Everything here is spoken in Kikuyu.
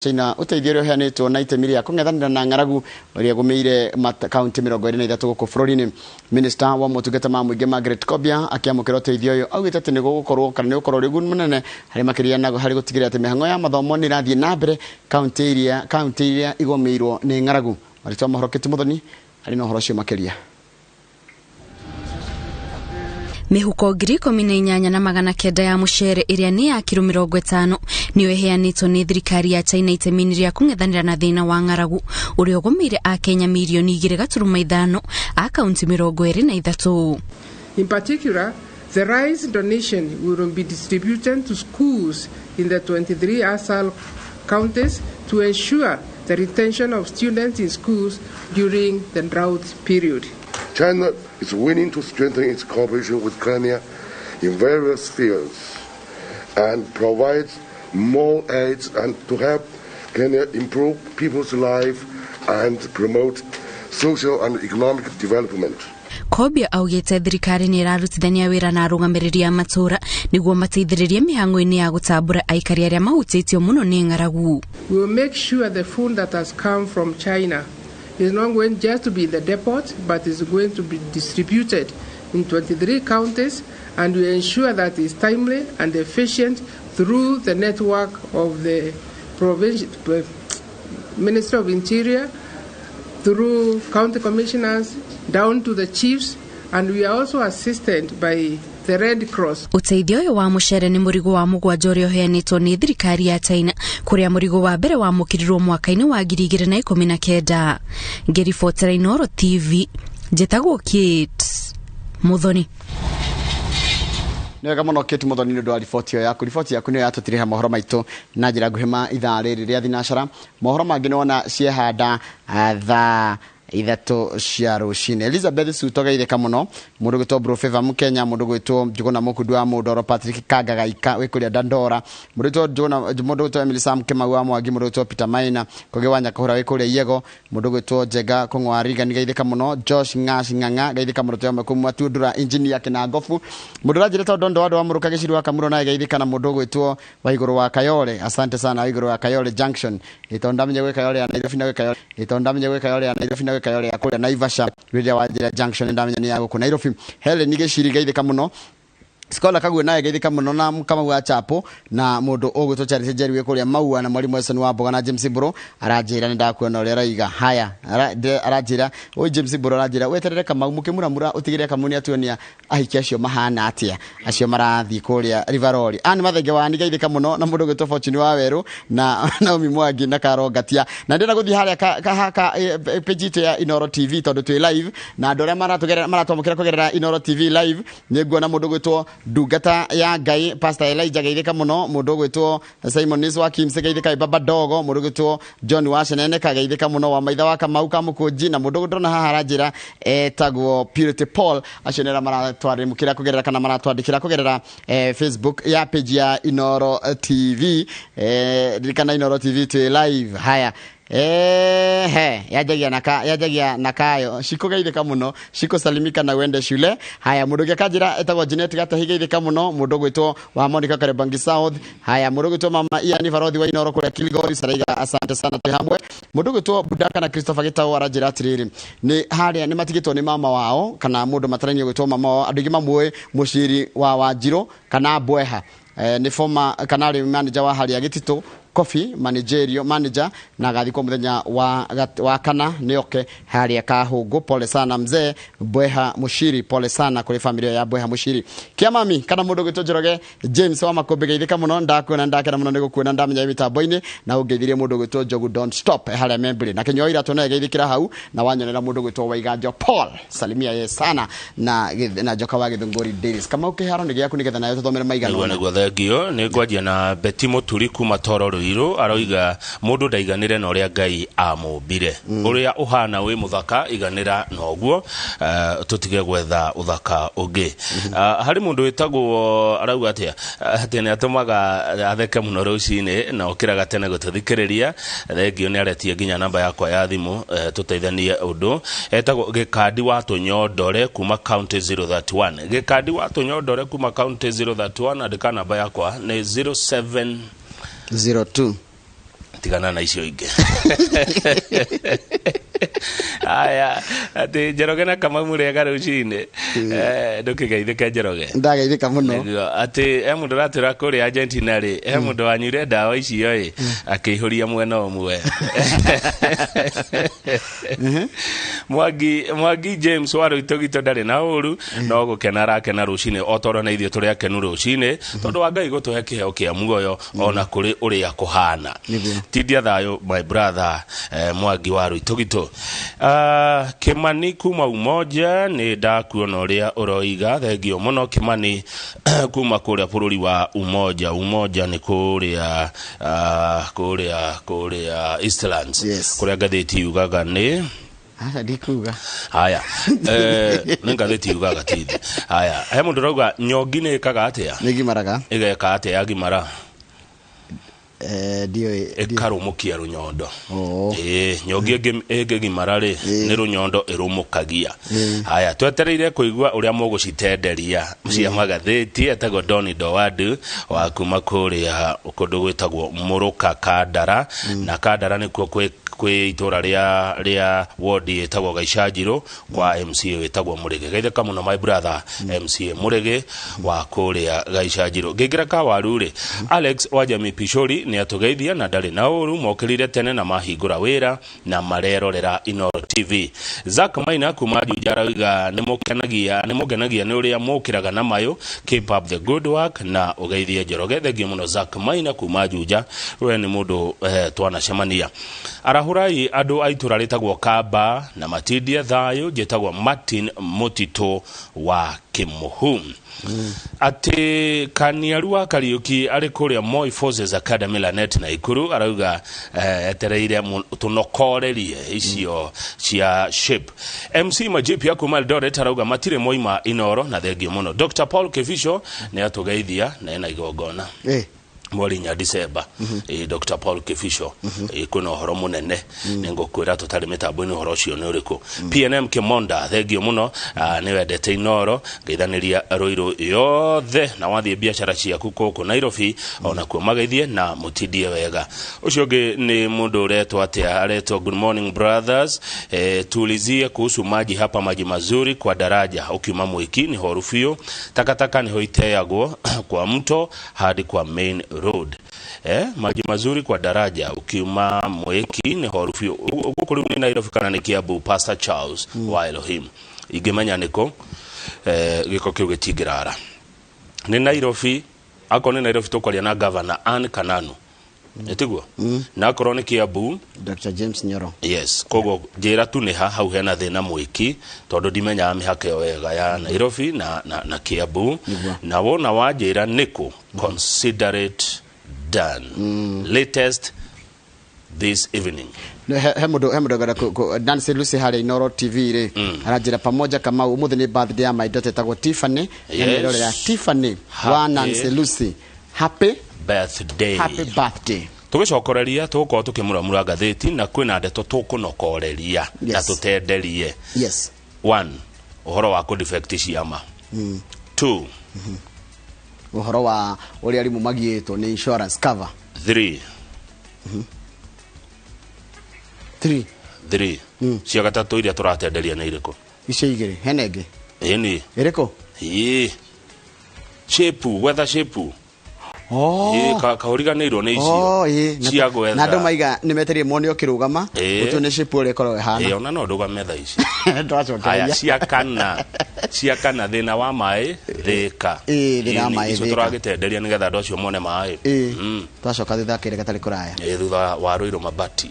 China ũteithio ũrĩa ũheanĩtwo na itemi rĩa kũng'ethanĩra na ng'aragu ũrĩa ĩgũmĩire kaunti 23 gũkũ bũrũri-inĩ. Minista wa motungata ma mũingĩ Margaret Kobia akĩamũkĩra ũteithio ũyũ augĩte atĩ nĩ gũgũkorwo kana nĩ gũkorwo ũrĩ ũguni mũnene harĩ makĩria na harĩ gũtigĩrĩra atĩ mĩhang'o ya mathomo nĩ ĩrathiĩ na mbere kaunti iria igũmĩirwo nĩ ng'aragu. Marĩtwa mohoro Kĩti Mũthoni arĩ na ũhoro ũcio makĩria. Mĩhuko 18,900 ya mũcere ĩrĩa nĩ ya kiro 50 nĩyo ĩheanĩtwo nĩ thirikari ya China itemi-inĩ rĩa kũng'ethanĩra na thĩna wa ng'aragu ũrĩa ũgũmĩire akenya mirioni 2.5 a kaunti 23. In particular, the rice donation will be distributed to schools in the 23 ASAL counties to ensure the retention of students in schools during the drought period. China is willing to strengthen its cooperation with Kenya in various fields and provides more aids and to help Kenya improve people's life and promote social and economic development. Kobia augĩte thirikari nĩ ĩrarutithania wĩra na arũgamĩrĩri a matũũra nĩguo mateithĩrĩrie mĩhang'o-inĩ ya gũtambũra aikari arĩa mahutĩtio mũno nĩ ng'aragu. We will make sure the food that has come from China is not going just to be in the depot, but is going to be distributed in 23 counties, and we ensure that it's timely and efficient through the network of the provincial Ministry of Interior, through county commissioners, down to the chiefs, and we are also assisted by the Red Cross. Ũteithio ũyũ wa mũcere nĩ mũrigo wa mũgwanja ũrĩa ũheanĩtwo nĩ thirikari ya China, kũrĩa mũrigo wa mbere wamũkĩrirwo mwaka-inĩ wa 2019. Ngĩribotera Inooro TV, njĩtagwo Kate Muthoni. Nĩ wega mũno, Kate Muthoni, nĩ ũndũ wa riboti ĩyo yaku. Riboti yaku nĩyo yatũtirĩha mohoro maitũ na njĩra nguhĩ ma ithaa rĩrĩ rĩa thinacara. Mohoro mangĩ nĩwona ciehanda thaa 3 cia rũcinĩ. Elizabeth Suto, geithĩka mũno. Mũndũ gwĩtwo Bro Favor Mũkenya, mũndũ gwĩtwo Njũgũna Mũkundu wa Mũndoro, Patrick Kangagaika wĩ kũrĩa Dandora, mũndũ gwĩtwo Njũgũna, mũndũ gwĩtwo Emily Sam Kĩmau wa Mwangi, mũndũ gwĩtwo Peter Maina Kogi wa Nyakũhũra wĩ kũrĩa Iego, mũndũ gwĩtwo Njenga Kũng'wa Rigani, geithĩka mũno. Josh Ng'ash Ng'ang'a, geithĩka mũno. Twĩ hamwe kuma Tundura, engineer Kĩnangobu. Mũndũ ũranjĩra tondũ ndo andũ wa Mũrũka Gĩciru wa Kamuro naye geithĩka, na mũndũ gwĩtwo Waigũrũ wa Kayole, asante sana. Waigũrũ wa Kayole Junction, tondũ ndamenya gwĩ Kayole ya Nairobi na gwĩ Kayole, tondũ ndamenya gwĩ Kayole ya Nairobi na gwĩ Kayole ya kũrĩa Naivasha. Rĩrĩa wanjĩra junction, ndamenya nĩ ya gũkũ Nairobi. Helen Gĩciri, geithĩka mũno. Skola Kague naye geithĩka mũno, na Kamau wa Chapo, na mũndũ ũgwĩtwo Charity Njeri wĩ kũrĩa Maua, na mwarimũ Eson wa Mboga, na James Mbũrũ aranjĩra nĩ ndakuona ũrĩa araiga haya. Aranjĩra ũyũ James Mbũrũ aranjĩra weterere Kamau mũkĩmuramura, ũtigĩrĩre Kamau nĩ atuonia ahiki acio mahana atĩa, acio marathiĩ kũrĩa Rivaroli. Ani Mathenge wa geithĩka mũno, na mũndũ ũgwĩtwo Fortune wa Werũ, na Naomi Mwangi, na Karongatia. Na ndĩrenda gũthiĩ harĩa ka page itũ ya Inoro TV, tondũ twĩ live na andũ arĩa maratwamũkĩra kũgerera Inoro TV live. Nĩ nguona mũndũ ũgwĩtwo ndungata ya Ngai Pastor Elijah, geithĩka mũno. Mũndũ ũgwĩtwo Simon Nis wa Kims, geithĩka. Baba Dogo, mũndũ ũgwĩtwo John wa Ceneneka, geithĩka mũno. Wa maitha wa Kamau ka Mũkũnji, na mũndũ ndona haha aranjĩra etagwo Purity Paul. Acio nĩ arĩa maratwarĩmũkĩra kũgerera kana maratwandĩkĩra kũgerera Facebook ya page ya Inoro TV. Ririkana Inoro TV twĩ live. Haya, he yanjagia na kayo Shiko, geithĩka mũno. Shiko, salimika na wende shule. Haya, mũndũ ũngĩ akanjĩra etagwo Janet Gatahi, geithĩka mũno. Mũndũ ũgwĩtwo wa Monica Karebangi South. Haya, mũndũ ũgwĩtwo mama Ian Barothi wa Inoro kũrĩa Kilgori Saraiga, asante sana, twĩ hamwe. Mũndũ ũgwĩtwo Budaka na Christopher Gitau aranjĩra atĩrĩrĩ, nĩ harĩa nĩ matigĩtwo nĩ mama wao kana mũndũ matarainie gwĩtwo mama wao, andũ aingĩ mamũĩ Mũciri wa Wanjirũ kana Mbweha. Nĩ former kana arĩ manager wa harĩa Gĩtitũ Coffee, managerial manager, na agathikwo mũthenya wa kana nĩ oke harĩa Kahũngũ. Pole sana mzee Mbweha Mushiri, pole sana kũrĩ familia ya Mbweha Mushiri. Kĩamami kana mũndũ ũgwĩtwo Njoroge James wa Makũmbĩ, geithĩka mũno. Ndakuona, ndakena mũno nĩ gũkuona, ndamenya wĩ mĩtambo-inĩ, na ũngeithirie mũndũ ũgwĩtwo Njogu Don't Stop harĩa Membri, na Kĩnyua Iratũ naye geithĩkĩra hau, na wanyonera mũndũ ũgwĩtwo Waiganjo Paul, salimia ye sana, na Njoka wa Gĩthũngũri Davis. Kamau, kĩharo nĩ gĩaku nĩgetha nayo tũthomere maigana Nĩguo. ũna. Nĩguo, thengio. Nĩ ngwanjia na Beti Mũturi kuma Toro Rũirũ, aroiga mũndũ ndaiganĩre na ũrĩa Ngai amũmbire. Ũrĩa ũhana wĩ mũthaka, iganĩra na ũguo, tũtige gwetha ũthaka ũngĩ. Harĩ mũndũ wĩtagwo arauga atĩa, atĩ nĩ atũmaga atheke mũno rũcinĩ na okĩraga tene gũtũthikĩrĩria. Thengio, nĩ aretie nginya namba yakwa ya thimũ, tũteithanie ũndũ. Etagwo Gĩkandi wa Tũnyondore kuma county 031. Gĩkandi wa Tũnyondore kuma county 031, andĩka namba yakwa nĩ 07 02. Tigana na icio ingĩ. Aya, atĩ Njoroge na Kamau mũrĩega rũcinĩ. Ndũkĩgeithĩke Njoroge. Ndageithĩka mũno. Nĩguo, atĩ he mũndũ ũratwĩra kũrĩa Argentina rĩ, he mũndũ wanyuire ndawa icio ĩ, akĩihũria mwena ũmwe. Mwangi Mwangi James wa Rũitũgitũ ndarĩ na ũru, no gũkena arakena rũcinĩ o tondũ na ithuĩ tũrĩ akenu rũcinĩ, tondũ wa Ngai gũtũhe kĩheo kĩa muoyo ona kũrĩ ũrĩa kũhana. Nĩguo. Tindia thayũ my brother, Mwangi wa Rũitũgitũ. Kĩmani kuma Umoja, nĩ ndakuona ũrĩa ũroiga, thengio mũno Kĩmani kuma kũrĩa bũrũri wa Umoja. Umoja nĩ kũrĩa kũrĩa kũrĩa Eastlands. Yes. Kũrĩa ngathĩti yugaga nĩ Aca ndikuga. Haya, nĩ ngathĩti yugaga tithi. Haya, he mũndũ ũrauga nyongi nĩ ĩkaga atĩa? Nĩ gimaraga. Ĩgeka atĩa yagimara? Ndiũĩ. Ĩkarũmũkia rũnyondo. Oh. Ĩĩ, nyongi ĩngĩgimara rĩ, nĩ rũnyondo ĩrũmũkagia. Haya, twetereire kũigua ũrĩa mũgũcitenderia cia magathĩti. Etagwo Doni Dowadu wa kuma kũrĩa kũndũ gwĩtagwo Mũrũka Kandara, na Kandara nĩkuo kwĩ itũra rĩa wodi ĩtagwo Gaicanjirũ kwa MCA wĩtagwo Mũrĩgĩ. Geithĩka mũno my brother MCA Mũrĩgĩ wa kũrĩa Gaicanjirũ. Ngĩingĩra Kawaru rĩ, Alex wa Jamii Pishori nĩ atũgeithia na ndarĩ na ũru, mokĩrire tene na mahingũra wĩra na marerorera Inooro TV. Zack Maina kuma Juja arauga nĩ mũkenagia nĩ mũngenagia nĩ ũrĩa mũkĩraga na mayũ, keep up the good work na ũgeithie Njoroge. Thengiũ mũno Zack Maina kuma Juja, we nĩ mũndũ twanacemania. Arahũrai andũ a itũra rĩtagwo Kamba na matindie thayũ. Njĩtagwo Martin Mũtitũ wa Kĩmũhu. Atĩ Kaniaru wa Kariũki arĩ kũrĩa Moi Forces Academy Lanet Naikuru arauga etereire tũnokorerie icio cia shape. MC Majipia kuma Eldoret arauga matirĩ moima Inooro na thengio mũno. Dr Paul Kibicho nĩ atũgeithia na ena igongona mweri 4 December. Dr Paul Kibicho, kwĩna ũhoro mũnene nĩ ngũkwĩra tũtarĩ mĩtambo-inĩ ũhoro ũcio nĩ ũrĩkũ. PNM Kimonda, thengio mũno, nĩ wendete Inooro, ngeithanĩria Rũirũ yothe na wathiĩ biacara ciaku kũkũ Nairobi onakuo mageithie na mũtindie wega. Ũcio ũngĩ nĩ mũndũ ũretwo atĩa, aretwo good morning brothers, tuulizie kuhusu maji hapa, maji mazuri kwa daraja ukiuma Mwiki ni horu biũ, takataka niho iteagwo kwa mto hadi kwa main road. Maji mazuri kwa daraja ukiuma Mwiki ni horu biũ. Gũkũ rĩu nĩ Nairobi kana nĩ Kiambu? Pastor Charles wa Elohim, ingĩmenya nĩkũ, gĩko kĩu gĩtingĩrara. Nĩ Nairobi? Akorwo nĩ Nairobi tũkwaria na Governor Ann Kananu, ĩtiguo? Na akorwo nĩ Kiambu? Dr James Nyoro. Yes, koguo njĩra tu nĩ ha hau hena thĩna Mwiki, tondũ ndimenyaga mĩhaka ĩyo wega ya Nairobi na Kiambu. Nĩguo. Na wona wanjĩra nĩkũ, consider it done latest this evening. He mũndũ ngwenda Nancy Lucy harĩa Inooro TV rĩ aranjĩra pamoja Kamau, ũmũthĩ nĩ birthday ya my daughter ĩtagwo Tiffany na nĩrorera Tiffany wa Nancy Lucy, happy birthday. Happy birthday. Tũgĩcokoreria tũgũkorwo tũkĩmuramura ngathĩti na kwĩna ndeto tũkũnokoreria na tũtenderie. One, ũhoro wa kũdefect ciama. Two, ũhoro wa ũrĩa arimũ magiĩtwo nĩ insurance cover. Three. Three. Three. Cia gatatũ iria tũratenderia nĩ irĩkũ? Icio igĩrĩ, hena ĩngĩ. Ĩni. Ĩrĩkũ? Ĩĩ, shape, gwetha shape. Oh. Ĩĩ, kaũriganĩirwo nĩ icio Oh, ĩĩ. cia Na gwetha. andũ maiga nĩ metereire mone ũkĩrũgama. Ũtue nĩ shape ũrĩa ĩkoragwo ĩhana. Ĩĩ, ona no ndũgame thaa ici. Haya. Twacokereria. Cia kana thĩna wa maĩ Thĩka. Ĩĩ, thĩna wa Ĩĩ, maĩ icio Thĩka. tũragĩtenderia nĩgetha andũ acio mone maĩ. Ĩĩ, twacoka thutha kĩrĩ gatarĩ kũraya. Ĩĩ, thutha wa Rũirũ Mabati.